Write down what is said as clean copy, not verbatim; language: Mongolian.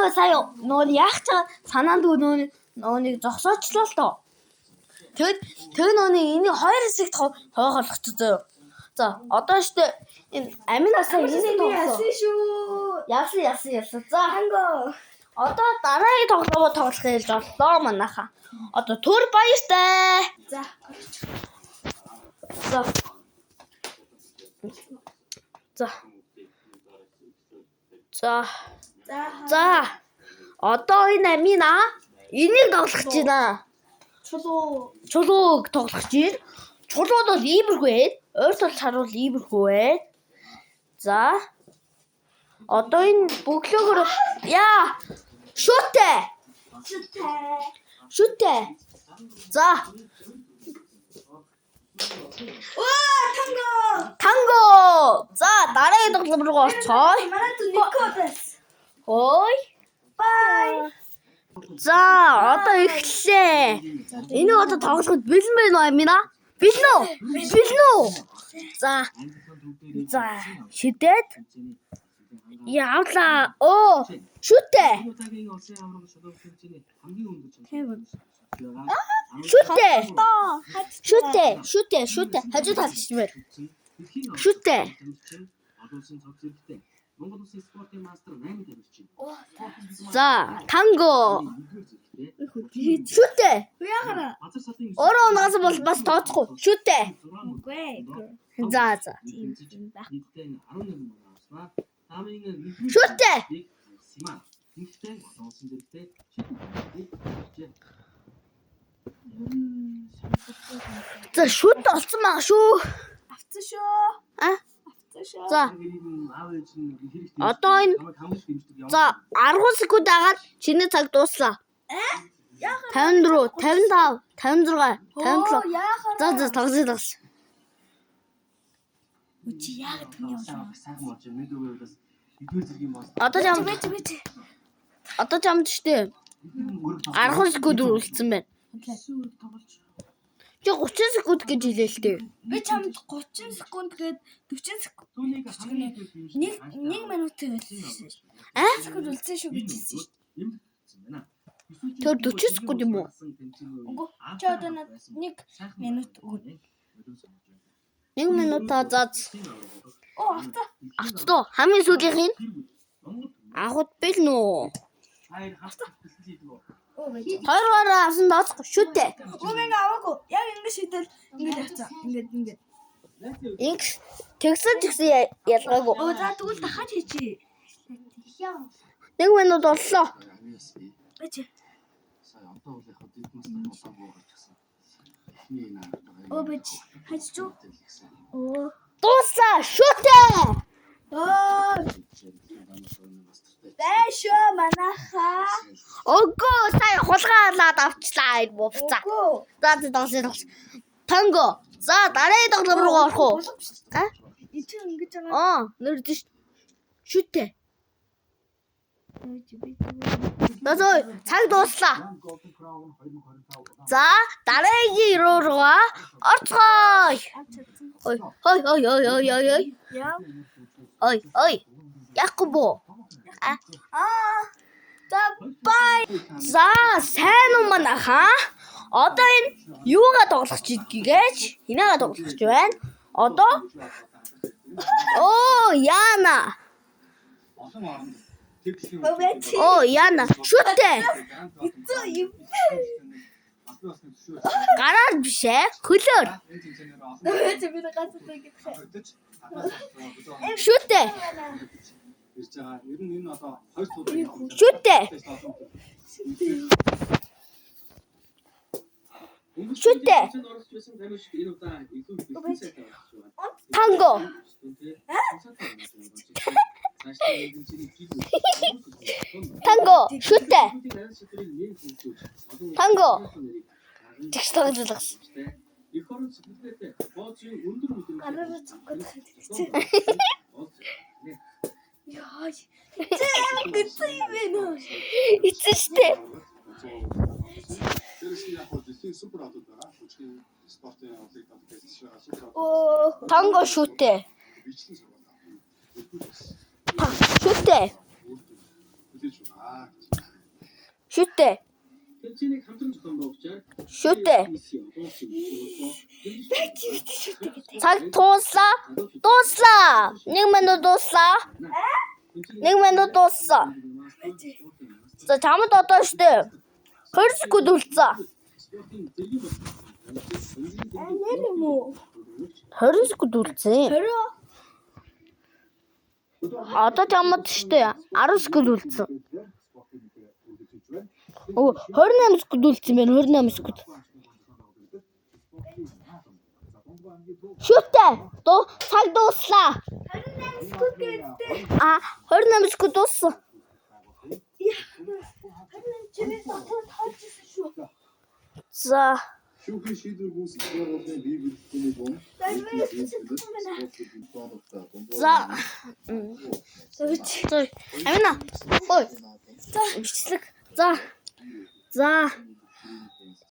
нөгөө сая нөгөө яах ч санаанд нөгөө нэг зогсоочлоо л доо. Тэгэд тэр нөгөө нэг энийг хоёр хэсэгт хуваах болгочих зөө. За одоо штэ энэ амин асаа энийг тоглосон. Яасан шүү. Ялсан ялсан ялсан. За Танго. одоо дараагийн тоглоомоо тоглох гэж боллоо манайхаа. Одоо төр баяртай. За. За. За. За. За. За. Одоо энэ амина энийг тоглох гэж байна. Чулуу. Чулууг тоглох гэж байна. Чулууд бол иймэрхүү ээ. Ойр тал харуул иймэрхүү ээ. За. Одоо энэ бөглөөгөр яа. Шүтэ. Чүтэ. Шүтэ. За. Оо, танго. Танго. За дараагийн тоглоом руу орцгоё. Манай зү Николас. Хой. Бай. За одоо эхэллээ. Энийг одоо тоглоход бэлэн байна уу Амина? Бэлэн үү? Бэлэн үү? За. За шидэд явлаа. Оо шүтэ. Шүтэ. Шүтэ. Шүтэ. Шүтэ. Хажуу талд чимээр. Шүтэ. Монгол Улсын спортын мастер 8 тамирчин. За танго. Шүтэ. Яхара. Газар салын Өөрөө унгаас бол бас тооцохгүй. Шүтэ. Үгүй. За за. Нийтдээ 11 мөр авснаа. Таамын нэгдүгээр Шүтэ. Симан. Тэнхтэй олон улсын зэрэгтэй шийдэл гаргажээ. За шүтэ олцсон байгаа шүү. Авцсан шүү. А? Авцсан шүү. За. Аав ээж нь хэрэг Одоо энэ- намайг хамгийн дэмждэг юм. За 10 секунд агаад чиний цаг дууслаа. 54, 55, 56, 57. Яхара. За за тоглоё тоглоё. Үчи яагаад түүний явуулсан? Сайхан болж байна. Мэдээгүй бас нэгдүгээр зэргийн мастер. Одоо чам Бэж бэж. одоо чамд штэ 10 секунд үлдсэн байна. Чи 30 секунд гэж хэлээ л дээ. Би чамд 30 секунд гээд 40 секунд Түүнийг хамгийн их нэг 1 минут үлдсэн шүү. А? Секунд үлдсэн шүү гэж хэлсэн шүү. байна. Тэр 40 секунд юм уу? Үгүй. Чи одоо надад 1 минут өгнө. 1 минутаа заа. Оо авцаа. Авцдуу хамгийн сүүлийнх нь авахд бэлэн үү? Хайр хавцал хийдэг үү? Оо бэж. Хоёроор авсан тооцохгүй шүү дээ. Үгүй би ингээ аваагүй. Яг ингэ шийдэл ингэ авцаа. Ингээд ингээд. Инг тэгсэн тэгсэн ялгаагүй. Оо за тэгвэл дахиад хийчи. 1 минут боллоо. Бэж. Сая одоо бол яг дэд мастер болоогүй гарчихсан. Эхний энэ Оо бэж. Хажиж үү? Оо. Дууслаа шүү дээ. Оо. Бэшөө манайхаа. Үгүй сая хулгайлаад авчлаа энэ бувцаа. Үгүй. За за тоглоё тоглоё. Танго. За дараагийн тоглоом руу орох уу? А? Энд чинь ингэж байгаа. Аа, нэрдэн шүү. Шүтэ. За за цаг дууслаа. За дараагийн руу руугаа орцгоё. Ой ой ой ой ой ой ой. Яа. Ой ой. Яахгүй боо. А. Аа. За бай. За сайн уу манайхаа. Одоо энэ юугаа тоглох гэж гээч? Хинээгээ тоглох гэж байна. Одоо Оо Яна. Олон оронд тэгсэн Оо бэж. Оо Яна. Шүтэ. Эцүү юм. Гараар биш ээ. Хөлөөр. Бэж би газар ингэж. Шүтэ. Ирж байгаа. Ер нь энэ одоо хоёр цууд. Шүтэ. Шүтэ. Танго. Танго. Шүтэ. Танго. Тэгш тоглох. Их орон сэтгэлгээтэй бооцын өндөр мэдрэмжтэй. Гараар цогцох гэж. Яа. Зэ гэсэн юм бэ нөө. Эцэн штэ. Дээрээс нь яг хөө дэлхийн супер одод байгаа. Хүчний спортын явдлыг дагаж байгаа супер одод Оо. Танго шүтэ. бичлэн сургууль. Шүтэ. Хүлээж байгаа. Шүтээ. Шүтээ. Цаг дууслаа. Дууслаа. 1 минут дууслаа. 1 минут дууссан. За чамд одоо штэ 20 секунд үлдсэн. Нэр юм уу? 20 секунд үлдсэн. 20. Одоо чамд штэ 10 секунд үлдсэн. Өө 28 секунд үлдсэн байна. 28 секунд. Шүтээ. Дуу цаг дууслаа. 28 секунд гэдэг. А 28 секунд дууссан. 28 чимээ дотор тоож ирсэн шүү. За Шүүхийн шийдвэр гүйцэтгэх байгууллагын бие биелэлтний бом. За. За. Амина. Ой. Бичлэг. За. За.